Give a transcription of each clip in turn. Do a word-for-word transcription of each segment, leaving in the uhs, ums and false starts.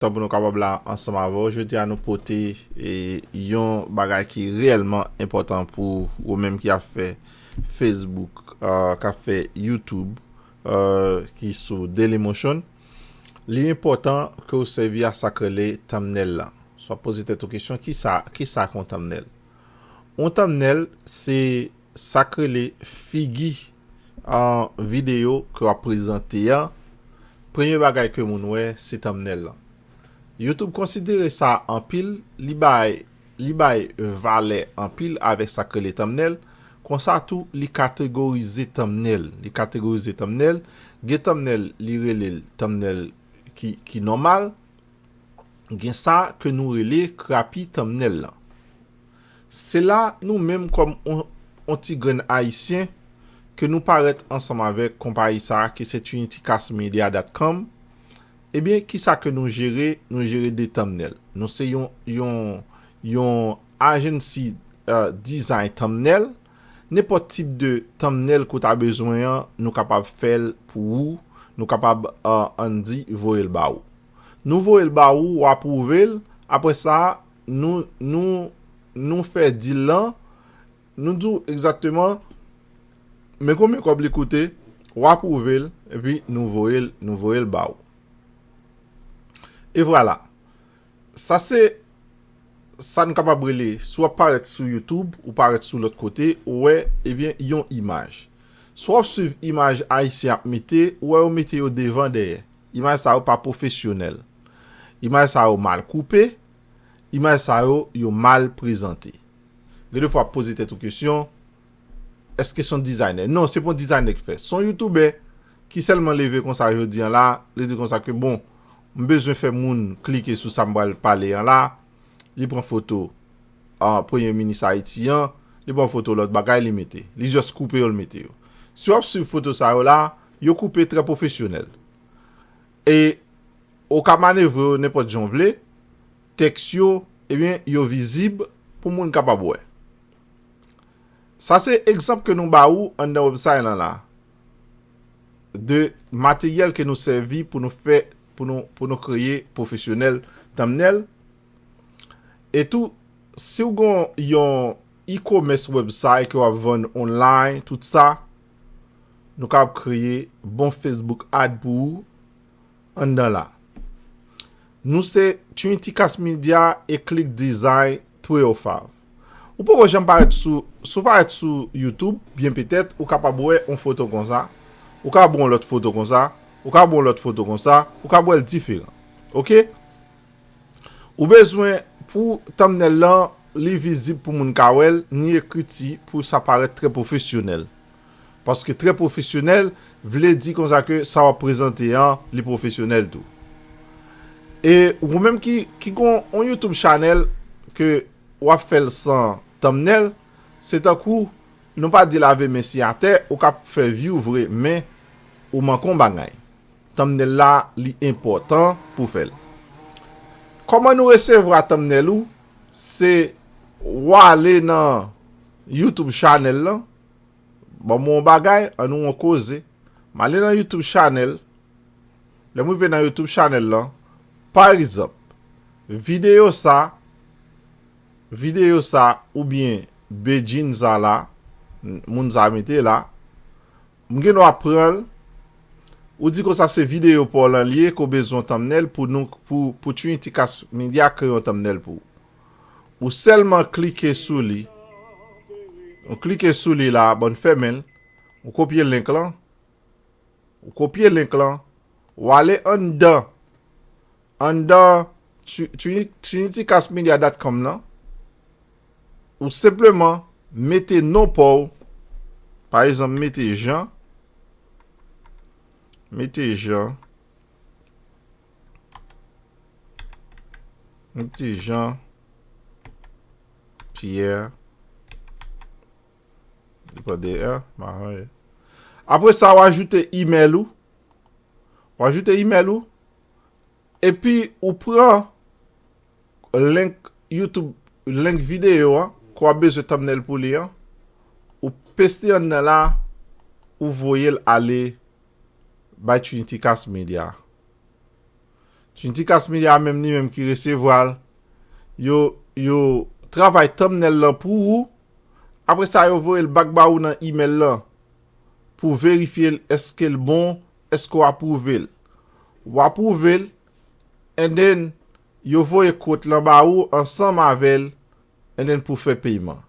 Kontan pou nou kapab la ansanm avè w. Jodi a nou pote e, yon bagay ki reyèlman enpòtan pou ou menm ki ap fè Facebook, uh, k ap fè YouTube, uh, ki sou Dailymotion. Li enpòtan ke w sèvi a sa k rele thumbnail lan. So w ap poze tèt ou kesyon, ki sa, ki sa k yon thumbnail? Yon thumbnail, se sa k rele figi an videyo ke w ap prezante an. Premye bagay ke moun wè, se thumbnail lan. YouTube konsidere sa anpil, li bay, li bay valè anpil avèk sa k rele thumbnail. Konsa tou, li kategorize thumbnail. Li kategorize thumbnail. Gen thumbnail, li rele l thumbnail ki, ki nòmal. Gen sa ke nou rele crappy thumbnail lan. Se la nou menm kòm on, on ti grenn ayisyen ke nou parèt ansanm avèk konpayi sa a ki se trinitycastmedia dot com. Ebyen, ki sa ke nou jere? Nou jere de thumbnail. Nou se yon, yon, yon agency, uh, design thumbnail. Nenpòt tip de thumbnail ke w ta bezwen an, nou kapab fè l pou ou. Nou kapab, uh, ann di, voye l ba ou. Nou voye l ba ou, w apwouve l. Apre sa, nou, nou, nou fè deal lan. Nou di w egzakteman men konbyen kòb li koute, w apwouve l, epi nou voye l, nou voye l ba ou. E vwala. Sa se sa n kapab rele, si w ap parèt sou YouTube, ou parèt sou lòt kote, ou wè, ebyen, yon imaj. Si w ap swiv imaj ayisyen ap mete, ou wè yo mete yo devan dèyè. Imaj sa yo pa pwofesyonèl. Imaj sa yo mal koupe, imaj sa yo, yo mal prezante. Gen de fwa w ap poze tèt ou kesyon, èske se yon dizayner? Non, se pa yon dizayner ki fè. Se yon youtubè ki sèlman leve konsa jodi an la, li di konsa ke bon, m bezwen fè moun klike sou sa m pral pale an la. Li pran foto an premye minis Ayiti an, li pran foto lòt bagay, li mete. Li just koupe yo, li mete yo. Si w ap swiv foto sa yo la, yo koupe trè pwofesyonèl. E ou ka manevre yo nenpòt jan w vle, tèks yo, ebyen, yo vizib pou moun kapab wè. Sa se egzanp ke nou ba ou anndan website lan la, de materyèl ke nou sèvi pou nou fè, pou nou, pou nou kreye pwofesyonèl thumbnail. E tou, si w gon yon e-commerce website ke w ap vann online, tout sa, nou kapab kreye bon Facebook ad pou ou anndan la. Nou se Trinity Cast Media e Click Design Twelve Fav. Ou poko janm parèt sou, si w parèt sou YouTube, byen petèt, ou kapab wè yon foto konsa, ou kapab wè yon lòt foto konsa, ou kapab wè yon lòt foto konsa, ou kapab wè l diferan. Oke? Ou bezwen pou thumbnail lan, li vizib pou moun ka wè l, ni ekriti pou sa parèt trè pwofesyonèl. Paske trè pwofesyonèl vle di konsa ke sa w ap prezante an, li pwofesyonèl tou. E ou menm ki, ki gon yon YouTube channel ke w ap fè l san thumbnail, se tankou nou pa di lave men si atè, ou ka fè view vre, men ou manke yon bagay. Thumbnail la, li enpòtan pou fè l. Kòman nou resevwa thumbnail ou? Se w ale nan YouTube channel lan, ban m yon bagay, an nou yon koze. M ale nan YouTube channel. Lè m rive nan YouTube channel lan, pa egzanp, videyo sa, videyo sa oubyen bedjin sa la, moun sa mete la, m gen dwa pran l, ou di konsa se videyo pa w lan li ye, ke w bezwen thumbnail pou nou, pou, pou Trinity Cast Media kreye yon thumbnail pou ou. Ou sèlman klike sou li. Ou klike sou li la, bon, fèmen l. Ou kopye link lan. Ou kopye link lan. Ou ale anndan. Anndan Tri-, Tri-, trinitycastmedia dot com nan. Ou senpleman mete non pa w. Pa egzanp, mete Jean. Mete Jean. Yon ti Jean Pierre. Li pran de R, maron ye. Apre sa, w ajoute email ou. W ajoute email ou. Epi, ou pran link YouTube, link videyo an, ke w ap bezwen thumbnail pou li an. Ou peste anndan la, ou voye l ale bay Trinity Cast Media. Trinity Cast Media menm li menm ki resevwa l. Yo, yo travay thumbnail lan pou ou. Apre sa, yo voye l back ba ou nan email lan pou verifye l èske l bon, èske w apwouve l. W apwouve l, and then yo voye quote lan ba ou ansanm avè l, and then pou fè peyman.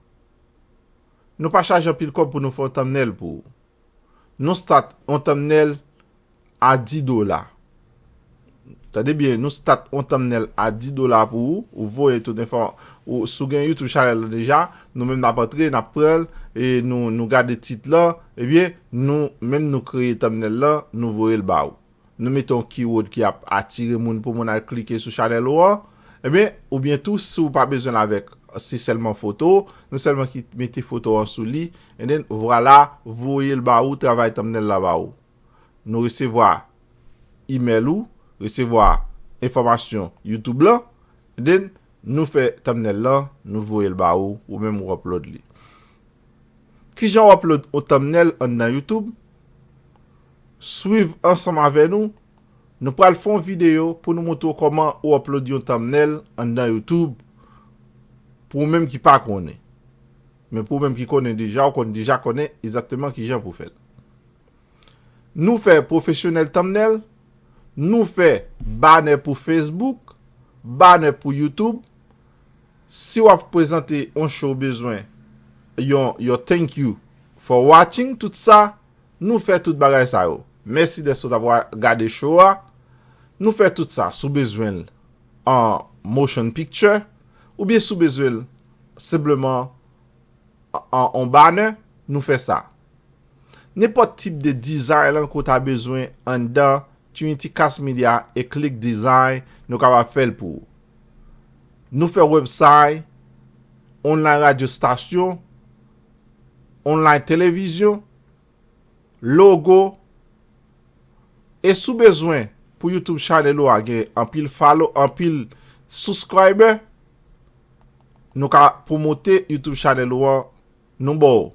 Nou pa chaje anpil kòb pou nou fè yon thumbnail pou ou. Nou start yon thumbnail a dis dola. Tande byen, nou start yon thumbnail a dis dola pou ou, ou voye tout enfò, ou, si w gen YouTube channel la deja, nou menm n ap antre, n ap pran l, e nou, nou gade tit lan, ebyen, nou menm nou kreye thumbnail lan, nou voye l ba ou. Nou mete yon keyword ki ap atire moun pou moun al klike sou channel ou an, ebyen, oubyen tou, si w pa bezwen l avèk, se sèlman foto, nou sèlman ki mete foto an sou li, and then, vwala, voye l ba ou, travay thumbnail la ba ou. Nou resevwa email ou, resevwa enfòmasyon YouTube lan, then nou fè thumbnail lan, nou voye l ba ou, ou menm ou upload li. Kijan w upload yon thumbnail anndan YouTube? Swiv ansanm avè nou, nou pral fè yon videyo pou nou montre w kòman ou upload yon thumbnail anndan YouTube pou ou menm ki pa konnen. Men pou ou menm ki konnen deja, ou konn deja konnen egzakteman kijan pou fè l. Nou fè pwofesyonèl thumbnail, nou fè banner pou Facebook, banner pou YouTube. Si w ap prezante yon show, bezwen yon, yon thank you for watching, tout sa, nou fè tout bagay sa yo. Mèsi dèske w t ap wa-, gade show a. Nou fè tout sa. Si w bezwen l an motion picture, oubyen si w bezwen l senpleman an, an banner, nou fè sa. Nenpòt tip de design lan ke w ta bezwen anndan Trinity Cast Media e Click Design, nou kapab fè l pou ou. Nou fè website, online radyo stasyon, online televizyon, logo, e si w bezwen pou YouTube channel ou a gen anpil follow, anpil subscriber, nou ka pwomote YouTube channel ou an, nou ba w,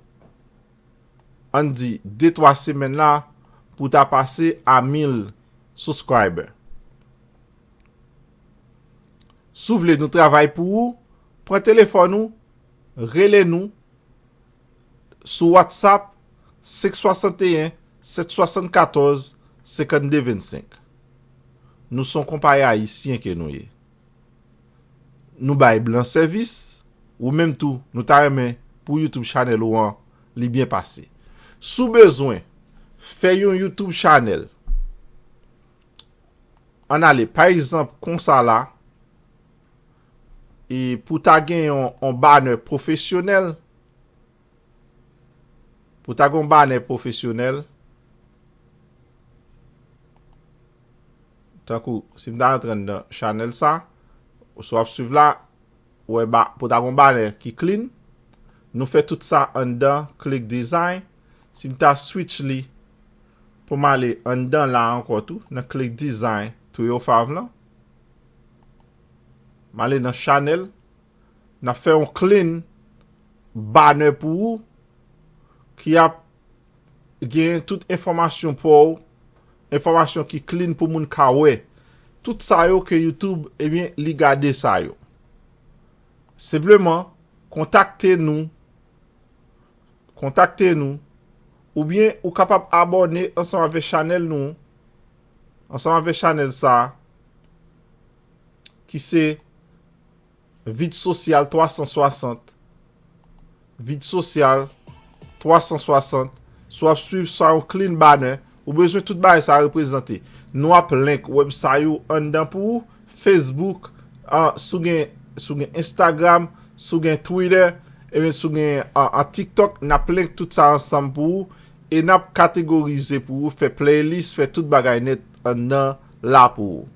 ann di, de twa semèn la pou w ta pase a mil subscriber. Si w vle nou travay pou ou, pran telefòn ou, rele nou sou WhatsApp senk swasanteyen sèt swasannkatòz senkannde vennsenk. Nou se yon konpayi ayisyen ke nou ye. Nou bay blan sèvis, ou menm tou, nou ta renmen pou YouTube channel ou an, li byen pase. Si w bezwen fè yon YouTube channel, ann ale, pa egzanp, konsa la, e pou ta gen yon, yon banner pwofesyonèl, pou ta gen yon banner pwofesyonèl, tankou si m ta rantre anndan channel sa, si w ap swiv la, ou wè ba, pou ta gen yon banner ki clean, nou fè tout sa anndan Click Design. Si m ta switch li pou m ale anndan la ankò tou, nan Click Design three oh five lan, m ale nan channel, n ap fè yon clean banner pou ou ki ap gen tout enfòmasyon pa w, enfòmasyon ki clean pou moun ka wè. Tout sa yo ke YouTube, ebyen, li gade sa yo. Senpleman, kontakte nou, kontakte nou, oubyen ou kapab abòne ansanm avèk channel nou, ansanm avèk channel sa, ki se Vid Sosyal twa san swasant. Vid Sosyal twa san swasant. Si w ap swiv sa yon clean banner, ou bezwen tout bagay sa reprezante. Nou ap link website ou anndan pou ou, Facebook, ah, si w gen, si w gen Instagram, si w gen Twitter, ebyen si w gen, ah, ah, TikTok, n ap link tout sa ansanm pou ou, e n ap kategorize pou ou, fè playlist, fè tout bagay nèt anndan la pou ou.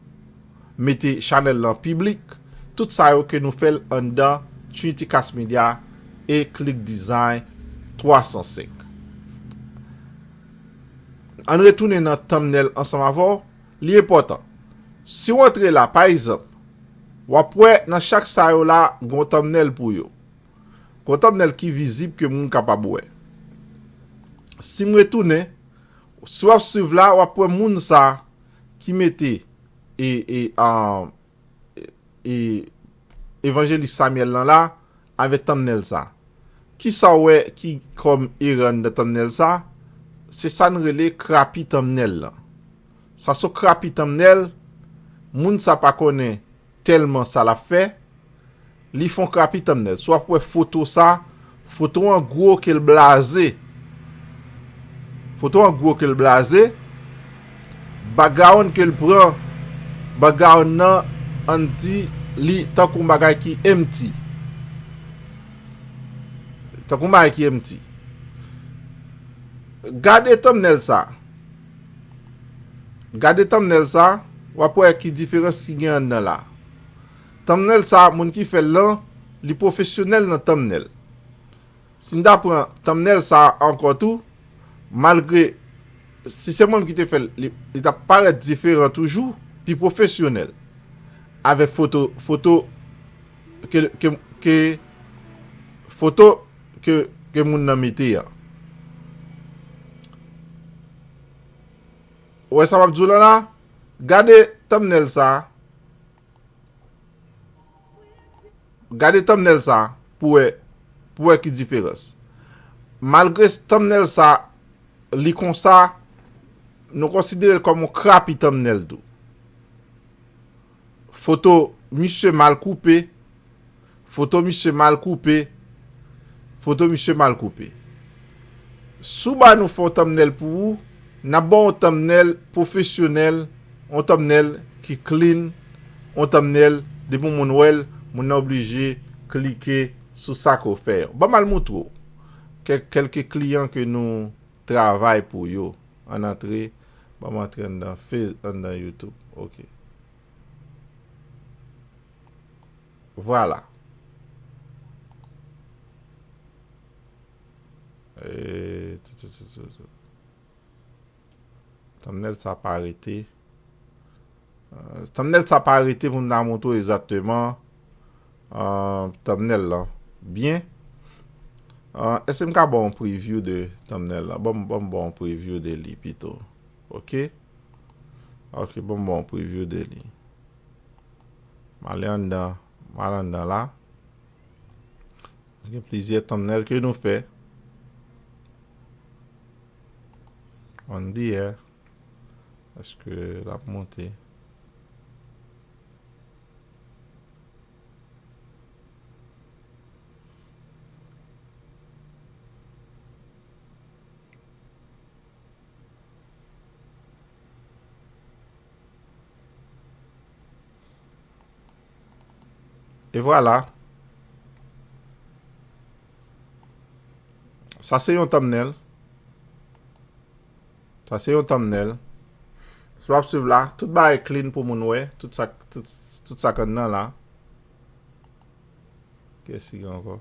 Mete channel lan piblik, tout sa yo ke nou fè l anndan Trinity Cast Media e Click Design twa san senk. Ann retounen nan thumbnail ansanm avè w, li enpòtan. Si w antre la, pa egzanp, w ap wè nan chak sa yo la, gen yon thumbnail pou yo. Gen yon thumbnail ki vizib ke moun kapab wè. Si m retounen, si w ap swiv la, w ap wè moun sa ki mete e, e, um, e, Evanjelis Samuel lan la avèk thumbnail sa. Kisa w wè ki kòm erè anndan thumbnail sa? Se sa n rele crappy thumbnail lan. Sa se yon crappy thumbnail, moun sa pa konnen tèlman sa l ap fè, li fè yon crappy thumbnail. Si w ap wè foto sa, foto an gwo ke l blaze. Foto an gwo ke l blaze. Background ke l pran, background nan, ann di li tankou yon bagay ki empty. Tankou yon bagay ki empty. Gade thumbnail sa. Gade thumbnail sa, w ap wè ki diferans ki gen anndan la. Thumbnail sa, moun ki fè l lan, li pwofesyonèl nan thumbnail. Si m ta pran thumbnail sa ankò tou, malgre si se moun ki te fè l, li, li t ap parèt diferan toujou, pi pwofesyonèl. Avèk foto, foto ke, ke, ke, foto ke, ke moun nan mete an. Ou wè sa m ap di w lan la? Gade thumbnail sa. Gade thumbnail sa pou wè, pou wè ki diferans. Malgre thumbnail sa, li konsa, nou konsidere l kòm yon crappy thumbnail tou. Foto misye mal koupe, foto misye mal koupe, foto misye mal koupe. Si w ba nou fè yon thumbnail pou ou, n ap ba w yon thumbnail pwofesyonèl, yon thumbnail ki clean, yon thumbnail, depi yon moun wè l, moun nan oblije klike sou sa ke w fè an. Ban m al montre w kèk, kèlke kliyan ke nou travay pou yo. Ann antre, ban m antre anndan Face, anndan YouTube. Ok. Vwala. E, tou, tou, tou, tou, tou. Thumbnail sa pa rete. Euh, thumbnail sa pa rete pou m ta montre w egzakteman, euh, thumbnail lan byen. Euh, èske m ka ba w yon preview de thumbnail lan? Ban m, ban m ba w yon preview de li pito. Ok? Ok, ban m ba w yon preview de li. M ale anndan, m al anndan la. Gen plizyè thumbnail ke nou fè. On the air. Èske l ap monte? E vwala. Sa se yon thumbnail. Sa se yon thumbnail. Si w ap swiv la, tout bagay clean pou moun wè. Tout sa, tout, tout sa k anndan la. Kiyès ki gen ankò?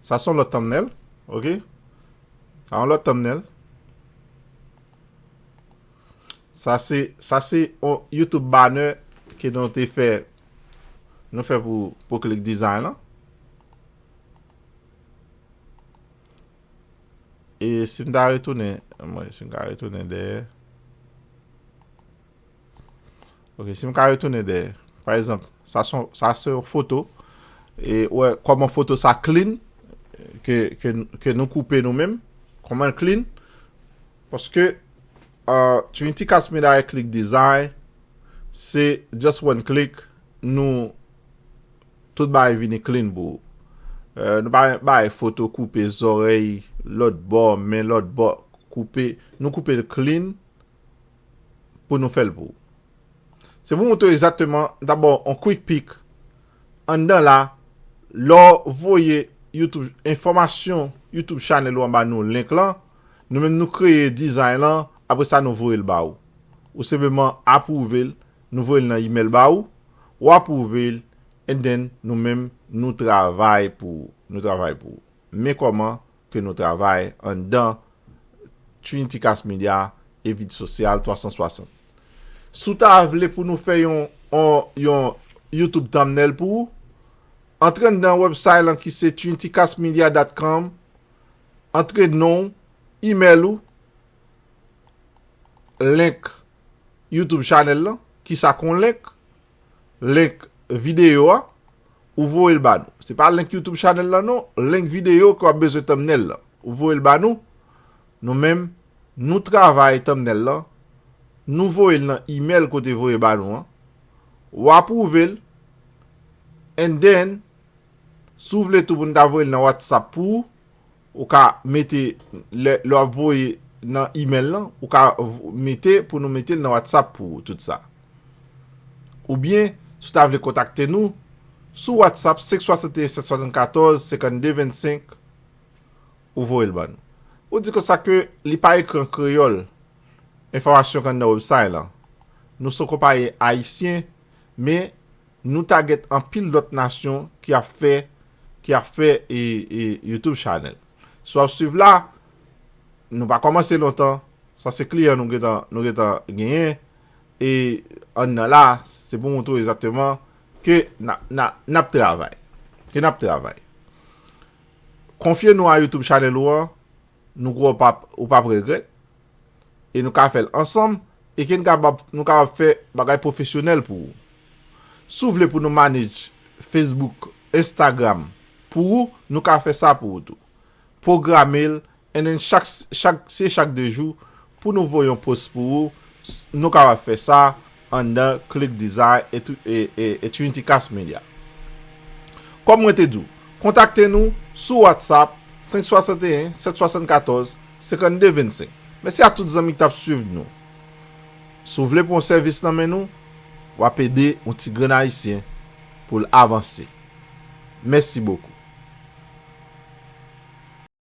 Sa se yon lòt thumbnail, ok? Sa yon lòt thumbnail. Sa se, sa se yon YouTube banner ke nou te fè, nou fè pou, pou Click Design lan. E si m ta retounen, mwen, si m ka retounen dèyè. Ok, si m ka retounen dèyè. Pa egzanp, sa se yon, sa se yon foto. E ou wè kòman foto sa clean, ke, ke, ke nou koupe nou menm. Kòman l clean. Paske, euh, Trinity Cast Media e Click Design, se just one click, nou, tout bagay vini clean pou ou. Euh, nou pa bay foto koupe zòrèy lòt bò, men lòt bò, koupe, nou koupe l clean pou nou fè l pou ou. Se pou montre w egzakteman, dabò, yon quick peek anndan la, lè w voye YouTube, enfòmasyon YouTube channel ou an ba nou, link lan, nou menm nou kreye design lan, apre sa nou voye l ba ou. Ou senpleman apwouve l, nou voye l nan email ba ou, ou apwouve l, and then nou menm nou travay pou ou, nou travay pou ou. Men kòman ke nou travay anndan Trinity Cast Media e Vid Sosyal twa san swasant. Si w ta vle pou nou fè yon, yon, yon YouTube thumbnail pou ou, antre anndan website lan ki se trinity cast media dot com, antre non w, email ou, link YouTube channel lan, Kisa k yon link? Link videyo a, ou voye l ba nou. Se pa link YouTube channel lan non, link videyo ke w ap bezwen thumbnail lan. Ou voye l ba nou. Nou menm, nou travay thumbnail lan. Nou voye l nan email kote voye ba nou an. Ou apwouve l. And then, si w vle tou pou n ta voye l nan WhatsApp pou ou, ou ka mete, lè, lè w ap voye nan email lan, ou ka v- mete pou nou mete l nan WhatsApp pou ou, tout sa. Oubyen, si w ta vle kontakte nou, sou WhatsApp, senk swasanteyen sèt swasannkatòz senkannde vennsenk, ou voye l ban nou. Ou di konsa ke li pa ekri an kreyòl, enfòmasyon k anndan website lan. Nou se yon konpayi ayisyen, men nou target anpil lòt nasyon ki ap fè, ki ap fè e, e YouTube channel. Si w ap swiv la, nou pa kòmanse lontan, sa se kliyan nou gentan, nou gentan genyen, e anndan la, se pou montre w egzakteman ke n ap, n ap, n ap travay. Ke n ap travay. Konfye nou a YouTube channel ou an, nou kwè w p ap, ou p ap regrèt. E nou ka fè l ansanm, e ke n kapab, nou kapab fè bagay pwofesyonèl pou ou. Si w vle pou nou manage Facebook, Instagram, pou ou, nou ka fè sa pou ou tou. Pwograme l, and then chak, chak, se chak de jou, pou nou voye yon post pou ou, s- nou kapab fè sa anndan Click Design e, tou- e, e, e Trinity Cast Media. Kòm mwen te di w, kontakte nou sou WhatsApp senk swasanteyen sèt swasannkatòz senkannde vennsenk. Mèsi a tout zanmi ki t ap swiv nou. Si w vle pran yon sèvis nan men nou, w ap ede yon ti grenn ayisyen pou l avanse. Mèsi bokou.